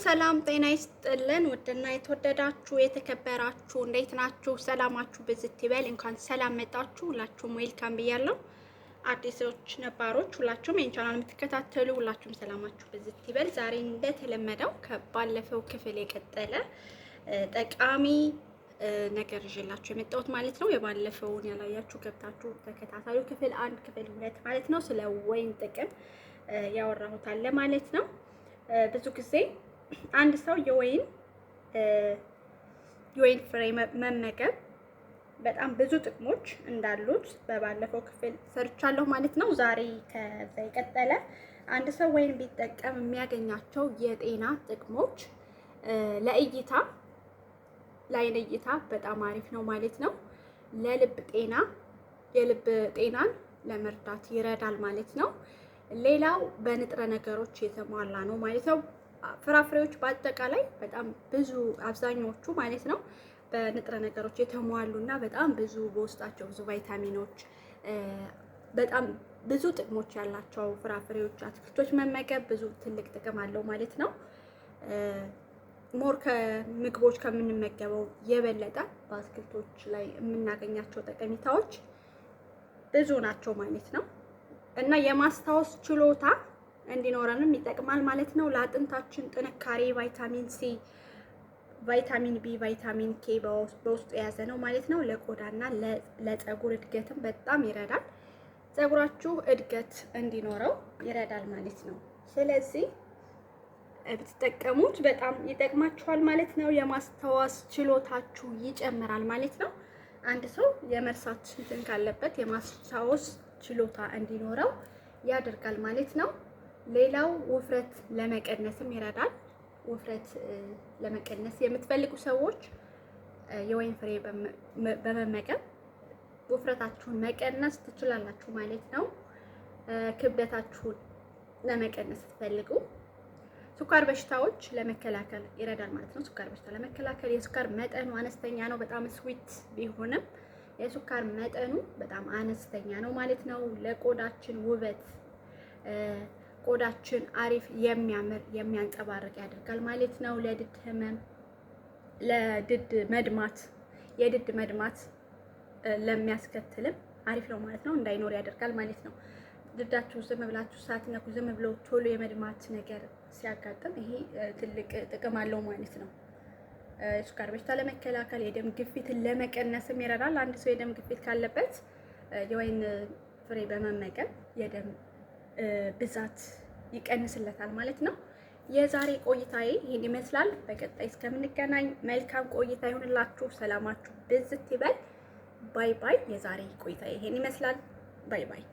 ሰላም ጤና ይስጥልን። ውድና የተወደዳችሁ የተከበራችሁ እንዴት ናችሁ? ሰላማችሁ ብዝት ይበል። እንኳን ሰላም መጣችሁ። ሁላችሁም welcome ብያለሁ። አዲሶች ነባሮች፣ ሁላችሁም ይህን ቻናል የምትከታተሉ ሁላችሁም ሰላማችሁ ብዝት ይበል። ዛሬ እንደተለመደው ከባለፈው ክፍል የቀጠለ ጠቃሚ ነገር ይዤላችሁ የመጣሁት ማለት ነው። የባለፈውን ያላያችሁ ገብታችሁ ተከታታዩ ክፍል 1 ክፍል 2 ማለት ነው። ስለ ወይን ጥቅም ያወራሁት አለ ማለት ነው። ብዙ ጊዜ አንድ ሰው የወይን ፍሬ መመገብ በጣም ብዙ ጥቅሞች እንዳሉት በባለፈው ክፍል ሰርቻለሁ ማለት ነው። ዛሬ ከዛ የቀጠለ አንድ ሰው ወይን ቢጠቀም የሚያገኛቸው የጤና ጥቅሞች ለእይታ፣ ለአይን እይታ በጣም አሪፍ ነው ማለት ነው። ለልብ ጤና፣ የልብ ጤናን ለመርዳት ይረዳል ማለት ነው። ሌላው በንጥረ ነገሮች የተሟላ ነው ማለት ነው። ፍራፍሬዎች በአጠቃላይ በጣም ብዙ፣ አብዛኛዎቹ ማለት ነው፣ በንጥረ ነገሮች የተሟሉ እና በጣም ብዙ በውስጣቸው ብዙ ቫይታሚኖች፣ በጣም ብዙ ጥቅሞች ያላቸው ፍራፍሬዎች፣ አትክልቶች መመገብ ብዙ ትልቅ ጥቅም አለው ማለት ነው። More ከምግቦች ከምንመገበው የበለጠ በአትክልቶች ላይ የምናገኛቸው ጠቀሜታዎች ብዙ ናቸው ማለት ነው። እና የማስታወስ ችሎታ እንዲኖረንም ይጠቅማል ማለት ነው። ለአጥንታችን ጥንካሬ ቫይታሚን ሲ፣ ቫይታሚን ቢ፣ ቫይታሚን ኬ በውስጡ የያዘ ነው ማለት ነው። ለቆዳና ለፀጉር እድገትም በጣም ይረዳል። ፀጉራችሁ እድገት እንዲኖረው ይረዳል ማለት ነው። ስለዚህ ብትጠቀሙት በጣም ይጠቅማችኋል ማለት ነው። የማስታወስ ችሎታችሁ ይጨምራል ማለት ነው። አንድ ሰው የመርሳት እንትን ካለበት የማስታወስ ችሎታ እንዲኖረው ያደርጋል ማለት ነው። ሌላው ውፍረት ለመቀነስም ይረዳል። ውፍረት ለመቀነስ የምትፈልጉ ሰዎች የወይን ፍሬ በመመገብ ውፍረታችሁን መቀነስ ትችላላችሁ ማለት ነው። ክብደታችሁን ለመቀነስ ስትፈልጉ ስኳር በሽታዎች ለመከላከል ይረዳል ማለት ነው። ስኳር በሽታ ለመከላከል የስኳር መጠኑ አነስተኛ ነው። በጣም sweet ቢሆንም የስኳር መጠኑ በጣም አነስተኛ ነው ማለት ነው። ለቆዳችን ውበት፣ ቆዳችን አሪፍ፣ የሚያምር፣ የሚያንጸባርቅ ያደርጋል ማለት ነው። ለድድ ህመም፣ ለድድ መድማት፣ የድድ መድማት ለሚያስከትልም አሪፍ ነው ማለት ነው። እንዳይኖር ያደርጋል ማለት ነው። ድዳችሁ ዝም ብላችሁ ሳትነኩ ዝም ብሎ ቶሎ የመድማት ነገር ሲያጋጥም ይሄ ትልቅ ጥቅም አለው ማለት ነው። የስኳር በሽታ ለመከላከል፣ የደም ግፊትን ለመቀነስም ይረዳል። አንድ ሰው የደም ግፊት ካለበት የወይን ፍሬ በመመገብ የደም ብዛት ይቀንስለታል ማለት ነው። የዛሬ ቆይታዬ ይህን ይመስላል። በቀጣይ እስከምንገናኝ መልካም ቆይታ ይሁንላችሁ። ሰላማችሁ ብዝት ይበል። Bye bye። የዛሬ ቆይታዬ ይህን ይመስላል። Bye bye።